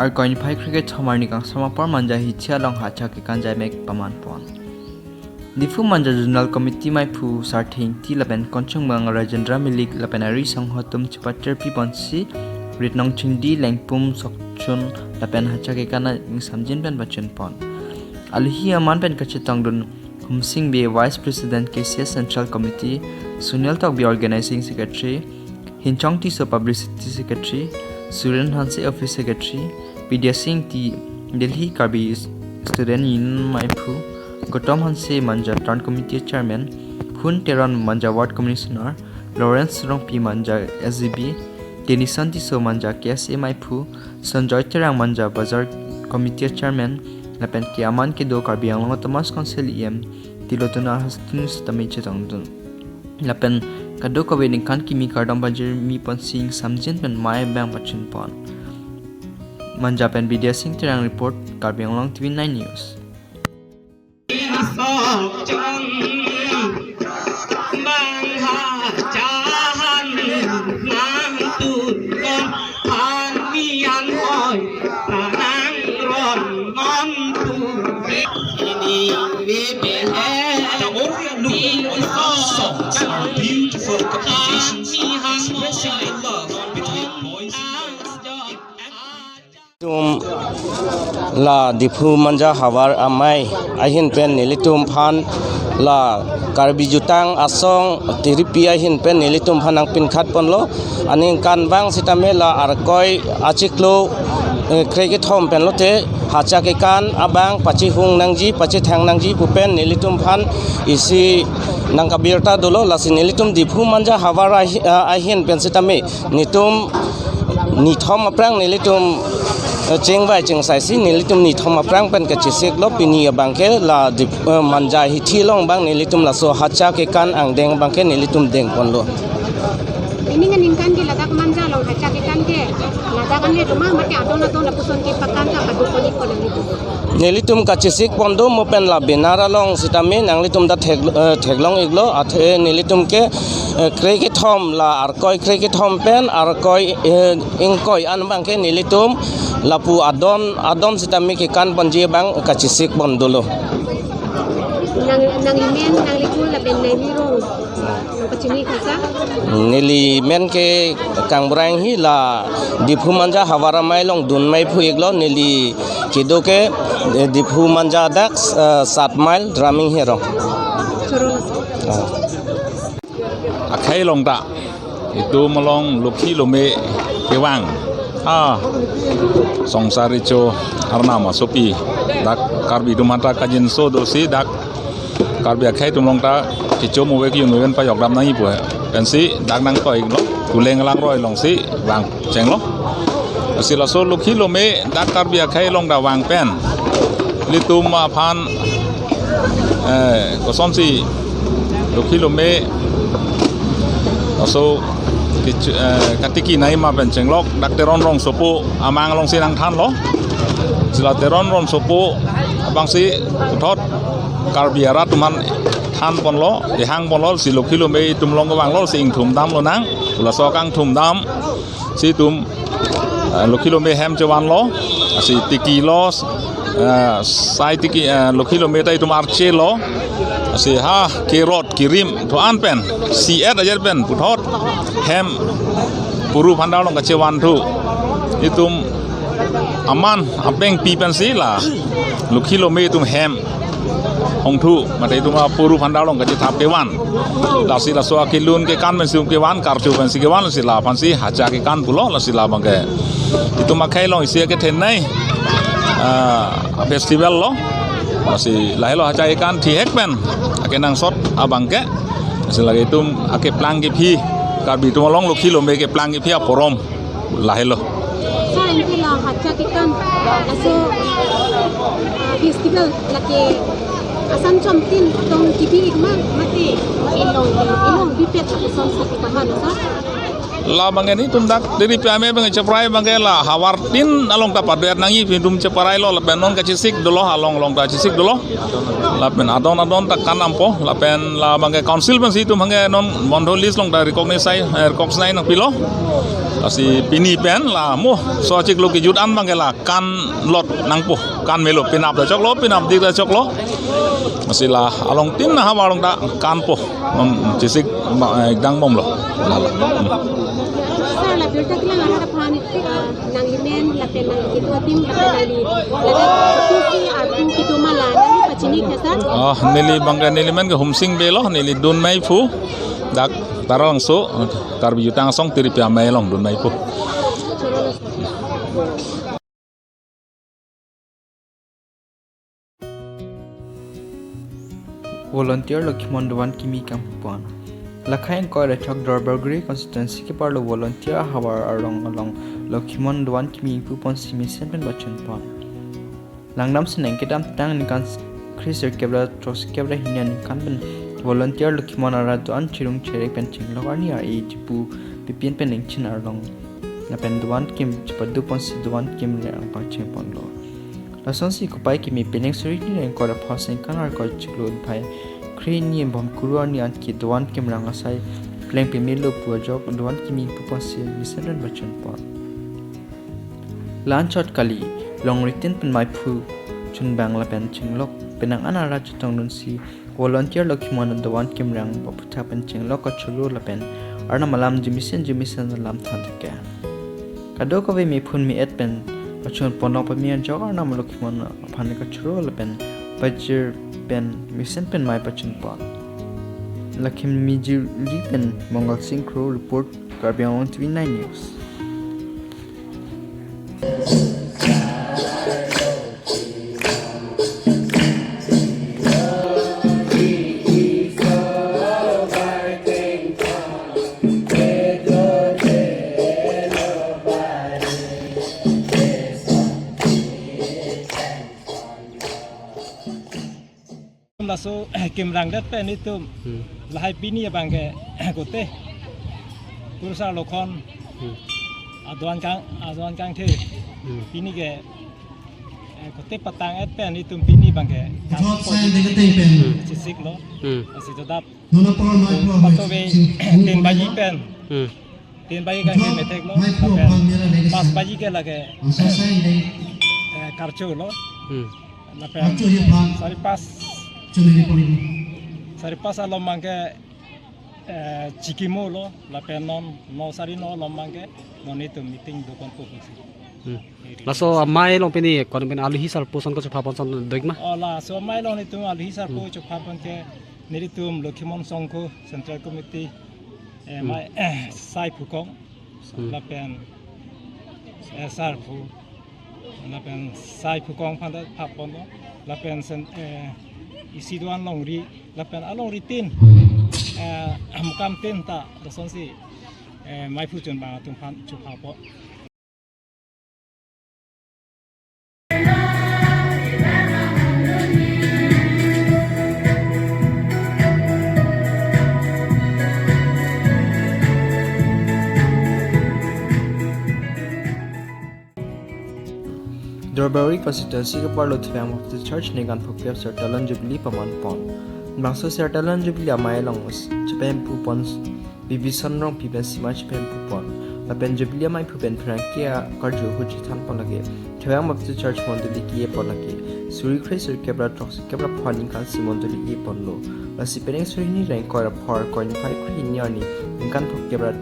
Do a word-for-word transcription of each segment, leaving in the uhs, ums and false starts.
Arkoi niphai krekethom arni kangsam apor Manja hithi along hacha kekan jaimek paman pon. Diphu Manja Zonal Committee maiphu Sarthe Ingti lapen Konchongbang Rajendra Milik lapen ari sangho atum chepaterpi ponsi ritnong chingdi, lengpum sokchun lapen hacha kekan aning samjin pen pachun pon. Alohi aman pen kachetongdun Humsing Bey, Vice President K C S Central Committee, Sunil Tokbi, Organizing Secretary, Hinchong Tisso, Publicity Secretary, Suren Hanse, Office Secretary, Bidya Sing Ingti, Delhi Karbi Student Union maiphu, Gautam Hanse, Manja Town Committee Chairman, Hun Teron, Manja Ward Commissioner, Lawrence Rongpi, Manja S G B, Denison Tisso, Manja K S A maiphu, Sanjoy Terang, Manja Bazar Committee Chairman, lapen ke aman kedo Karbi Anglong Autonomous Council E M Tilottun arhas tun sitame chetongdun. Lapen kadokave ningkan kimi kardom pajirmi ponsi ning samjin pen mei abang pachun pon. Manja pen Bidya Sing Terang report, Karbi Anglong T V nine News. The overall look of the songs are beautiful compositions expressing the love between boys and girls. Tum la Diphu Manja Havar Amei ahin pen nelitum aphan la Karbi Jutang Asong Tiripi ahin pen nelitum aphan nangpinkhat ponlo. Aningkanvang sitame la Arkoi achiklo, eh, krekethom pen lote hacha kekan abang pachihung nangji, pachethang nangji pu pen nelitum aphan isi nangkabirta dolo. Lasi nelitum Diphu Manja Havar ahi-, ah, ahin pen sitame netum nithom aphrang nelitum, eh, chingvai chingsaisi nelitum nithom aphrang pen kachesiklo. Pini abangke la Dip-, eh, Manja hithi along abang nelitum laso hacha kekan angdeng abangke nelitum deng ponlo. Pini aningkan ke ladak Manja along hacha kekan ke ladak anke do ma, mate adon adon lapuson kepakan ta padu poni pon nelitum. Nelitum kachesik pon do mo pen la banner along sitame nanglitum ta thek-, eh, theklong iklo, athe nelitum ke, eh, krekethom la Arkoi krekethom pen Arkoi, eh, ingkoi an abangke nelitum lapu adon adon sitame kekan ponji abang kachesik pon dolo. Nang, nanglimen, nanglikul lapen nanglirong. Nangpachini kasa? Nelimen ke Kangbura Inghi, la Diphu Manja Havar Amei along dun maiphu iklo, neli kedo ke, eh, Diphu Manja dak, eh, sat mile Draming Herong. Choro. Ah. Akhei along ta itum along Lokhi Lome kevang. Ah. Songsar Recho Arnam asopi. Dak Karbi atum aphanta kajinso dosi dak Karbi akhei atum along ta kecho move ke-un ven pajok dam nangji pu pensi dak nangtoi lo, Kuleng Langroi alongsi vangchenglo. Lasi laso Lokhi Lome dak Karbi akhei along ta vang pen ilitum aphan, eh, kosonsi Lokhi Lome laso kech-, eh, katiki nangji ma pen chenglok dak Teron Rongsopo amang alongsi nangthanlo. Lasi la Teron Rongsopo abangsi puthot Karbi arat atum aphan than ponlo, kehang ponlo, lasi Lokhi Lome itum along kevanglo, lasi ingthum damlonang, pu laso kangthum damsi itum, eh, Lokhi Lome hem chevanlo, lasi tikilo, eh, sai tiki, eh, Lokhi Lome ta itum archelo, lasi ha kerot kerim thu-an pen, si-et ajer pen puthot hem puru aphan ta along kachevanthu. Itum aman apeng pi pensi la Lokhi Lome itum hem hongthu, mate itum apuru aphan ta along kachethap kevan. Lasi laso akelun kekan pensi itum kevan, karcho pensi kevan, lasi la aphansi hacha kekan pulo, lasi la abangke itum akhei along isi akethenei, ah, festival lo. Lasi lahelo hacha kekan thihek pen akenangsot abangke. Lasi lake itum akeplang kephi, Karbi atum along Lokhi Lome keplang kephi aporom lahelo. Sir, anke la hacha kekan, laso, ah, festival lake asan chomtin tong kebi ik ma, mate ilong, ilong bipet lapuson si kepahan, sir? La abangke netum dak Tiripi Amei abang cheprai abangke la havartin along ta pado-et nangji pu itum cheprailo, lapen non kachesik dolo, along along ta chesik dolo. Lapen adon adon ta kan dampo, lapen la abangke council pensi itum abangke non bondho list along ta recognize, eh, recognize nangpilo. Lasi pini pen la mo so chiklo kejut an abang ke la kan lot nangpo, kan melo, pinap ta choklo, pinapdik ta choklo. Lasi la along tin na havar along ta kanpo. Hmm, chesik ba, eh, dang bomlo. La la. Hmm. Sir, la birta kelang arat aphan, ah, nanglimen lapen nangkedo adim lapen nangli ladak pusi arpu kedo ma la nangli pachini ke, sir? Oh, neli abang ke, nelimen ke Humsing Bey lo, neli Dunmai aphu. Dak Taralangso, Karbi Jutang Asong Tiripi Amei along Dunmai aphu. Volunteer Lokhimon dovan kimi kangpon. Lakhai ingkoi ra chok Duarbagori constituency keparlo volunteer ahavar arong along Lokhimon dovan kimi ingpu ponsi mesen pen pachun pon. Langdamsi neng kedamtang ningkan kre sirkep ra throksi kep ra hini aningkan pen volunteer Lokhimon arat do-an chirung cherek pen chinglok arni ar-e chipu pipin pen ingchin arlong lapen dovan kim chepadu ponsi dovan kim reng pacheng ponlo. Lasonsi kopai kimi penang suri hini ra ingkoi ra phongo aningkan ingkoi chiklo phai kre hini bom kuru arni an ke dovan kim rang asai pleng pemelo pu ajok dovan kimi ingpu ponsi mesen pen pachun pon. La-anchot kali, longri tin pen maiphu chunbang lapen chinglok penang an arat chetongdunsi volunteer Lokhimon dovan kim rang aphuthak pen chinglok kachoro lapen arnam alam jimisen jimisen alam than thek ke. Kadokave mephun me-et pen pachun ponlong pame ajok arnam Lokhimon aphan kachoro lapen pajir pen mesen pen mei pachun pon. Lakhimijiri pen Mongal Singh Kro report, Karbi Anglong T V nine News. Laso kimrang det pen itum, hmm, lahai pini abang ke kote Kurusar Lokhon, hmm, adovan kang, adovan kangthe, hmm, pini ke, eh, kote patang et pen itum pini abang ke kang, hmm, chesik lo. Hmm. Lasi to dap, nuna por mai to por patove tin baji pen, hmm, tin baji kangthe methek lo, lapen pas baji ke lake, eh, karcho lo. Hmm. Lapen sari pas, sari pas alom abang ke, eh, chikimo lo, lapen non no sari no alom abang ke non itum meeting do ponpo pusi. Hmm. Laso amei along pini kon pen aluhi sarpo ason kachepha pon ason do-ik ma? Oh, laso amei along itum aluhi sarpo, hmm, chepha pon ke nelitum Lokhimon Songkho Central Committee, eh, hmm, mei, eh, Sai Phukong, hmm, lapen, eh, sarpo, lapen Sai Phukong aphan ta pha ponlo, lapen sen, eh, isi do-an longri, lapen alongri tin, eh, mukam tin ta lasonsi, eh, maiphu chunbang atum aphan chepha pon. Duarbagori constituency keparlo Thevang Baptist Church ningkan phokep Sir Talon Jubilee paman pon. Bangso Sir Talon Jubilee amei along chepemphu pon Bibi Son Rongpi pen sima chepemphu pon. Lapen Jubilee amaiphu pen pherangke akarju ahut chethan pon lake Thevang Baptist Church mondoli ke-e pon lake suri kre sirkep ra throksi kep ra phongo aningkan si mondoli e ponlo. Lasi penang suri hini ra ingkoi ra phongo kre phai kre hini arni ningkan phokep ra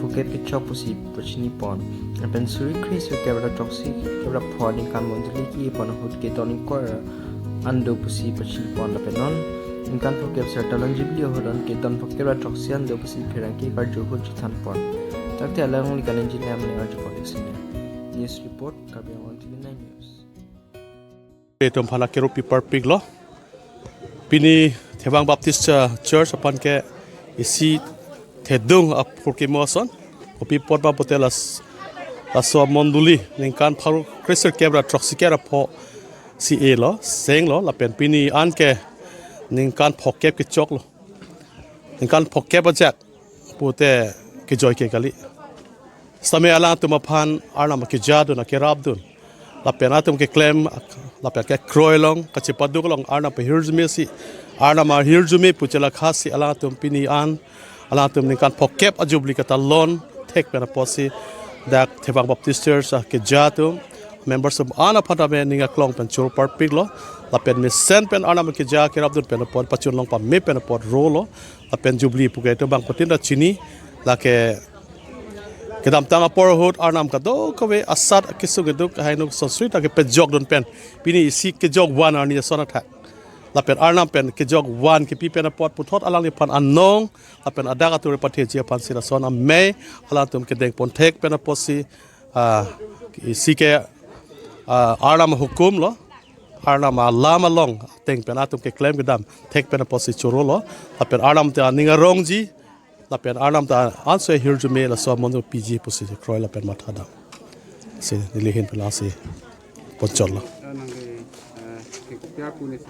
phokep kechok pusi pachini pon. Lapen suri kre sirkep ra throksi kep ra phongo aningkan mondoli ke-e pon ahut kedon ingkoi ra an do pusi pachini pon. Lapen non ningkan phokep Sir Talon Jubilee ahut an kedon phokep ra throksi an do pusi pherangke akarju ahut chethan pon. Thakthak alangli kaningje lam le arju pon sini. News report, Karbi Anglong T V nine News. Itum aphan la keropi parpik lo. Pini Thevang Baptist Church aphan ke isi thedung aphurkimo ason. Kopi apot ma pute las, laso mondoli ningkan pharo kre sirkep ra throksi kep ra phongo si e lo, seng lo, lapen pini an ke ningkan phokep kechok lo. Ningkan phokep ajak pute kejoi ke kali. Sitame alangtum aphan Arnam akejadun, akerapdun, lapen atum keklem, lapen kekroi along, kachepaduk along Arnam ahirjume si, Arnam ahirjume pu chelakha si alangtum pini an, alangtum ningkan phokep a-Jubilee katalon thek pen apotsi dak Thevang Baptist Church akeja atum, members atum an aphan tame ning aklong pen choro parpiklo. Lapen mesen pen Arnam akeja kerapdun pen apot pachun long pame pen apot rolo. Lapen Jubilee puke itum bangphutin ta chini, lake kedamtang apor ahut Arnam kadokave asat kesung keduk ahainung sonsri ta kepejokdun pen pini isi kejok van arni ason athak. Lapen Arnam pen kejok van kepi pen apot puthot alangliphan anong lapen adak atur patheji aphansi lason amei alangtum kedengpon thek pen apotsi, ah, isi ke, ah, Arnam ahukum lo, Arnam alam along ateng pen atum keklem kedam thek pen apotsi chorolo. Lapen Arnam ta ning arongji, lapen Arnam ta anso ahirjume laso amonit piji pusi kroi lapen mathadam. Si neli ahin pen lasi ponchotlo. Nangli, eh, ke kopi apu ni sa?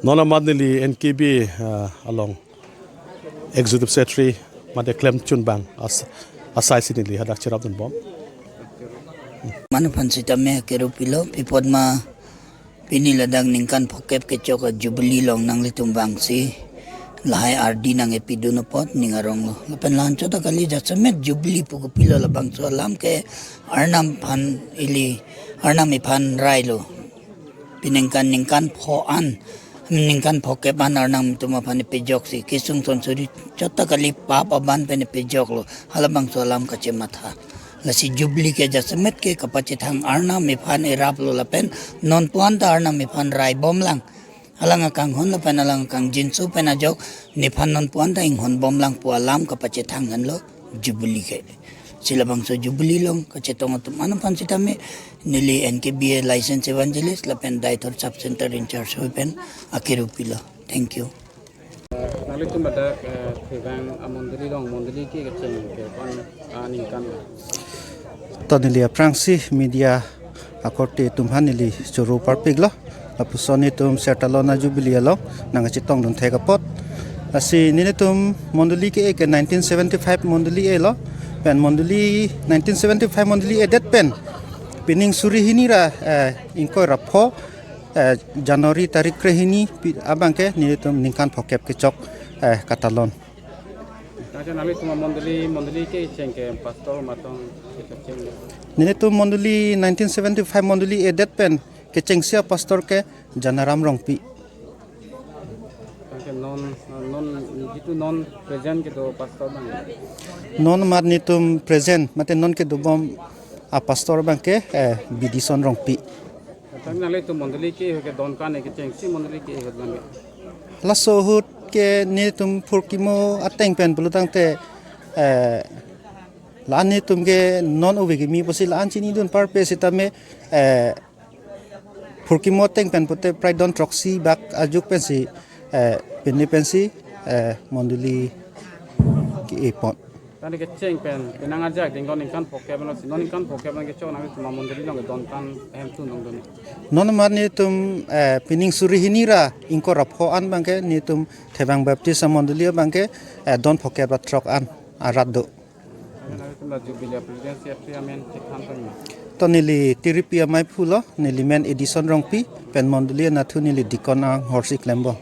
Non amat neli N K B, eh, along Executive Secretary mate klemchunbang as-, asaisi neli hadak cherapdunbom. Mane aphan sitame kero pilo, pi apot ma pini ladak ningkan phokep kechok a-Jubilee along nanglitum vangsi lahai ardi nang-epidun apot ning aronglo. Lapen la-anchot ta kali, jasemet Jubilee pu kopilo, labangso alam ke Arnam aphan ili, Arnam iphan railo. Piningkan ningkan pho an, ningkan phokep an Arnam atum aphan ipejoksi, kesung sonsri chot ta kali, pap aban pen ipejoklo. Halabangso alam kachematha. Lasi Jubilee ke jasemet ke kapachethang Arnam iphan iraplo lapen non puan ta Arnam iphan raibomlang. Alang akanghon lapen alang akangjinso pen ajok nephan non puan ta inghonbomlang pu alam kapachethang henlo Jubilee ke. Si labangso Jubilee along kachetong atum an aphan sitame neli N K B A licensed evangelist lapen Deithor Sub Center in charge hui pen akero pilo. Thank you. Nanglitum pada, eh, Thevang amondoli along mondoli ke kecheng ke pon, ah, ningkan. To neli aphrangsi media akorte atum aphan neli choro parpiklo. Lapuson itum Sertalon a-Jubilee along nangkachetongdun thek apot. Lasi nelitum mondoli ke-e ke nineteen seventy-five mondoli e-lo. Pen mondoli nineteen seventy-five mondoli edet pen pining suri hini ra, eh, ingkoi ra pho, eh, January tarik krehini pi-, abangke nelitum ningkan phokep kechok, eh, katalon. Acha, nanglitum amondoli, mondoli kecheng ke pastor matong kecheng? Nelitum mondoli nineteen seventy-five mondoli edet pen kechengsi apastor ke Janaram Rongpi. Tangke non, non, jitu non present kedo pastor abang? Non amat nelitum present mate non kedobom apastor abangke, eh, Bidison Rongpi. Tangke nanglitum mondoli ke-e ke don kan kechengsi mondoli ke-e abang? Laso ahut ke nelitum phurkimo ateng pen pulotangte, eh, la-an nelitum ke non ove kimi pusi la-an chinidun parpe sitame, eh, phurkimo ateng pen pute prai don throksi bak ajuk pensi, eh, pini pensi, eh, mondoli ke-e pon. Tangte kecheng pen penang ajak dingkon ningkan phokep lo, si non ningkan phokep nangkechok nanglitum amondoli along don kan ahem tu nong don? Non amat nelitum, eh, pining suri hini ra ingkoi ra pho an abangke nelitum Thevang Baptist amondoli abangke, eh, don phokep ra throk an arat do. Nanglitum la Jubilee a-President Secretary amen chethan tanglo? To neli Tiripi amei phulo, neli men Edison Rongpi, pen mondoli anatthu neli deacon anghorsi klembom.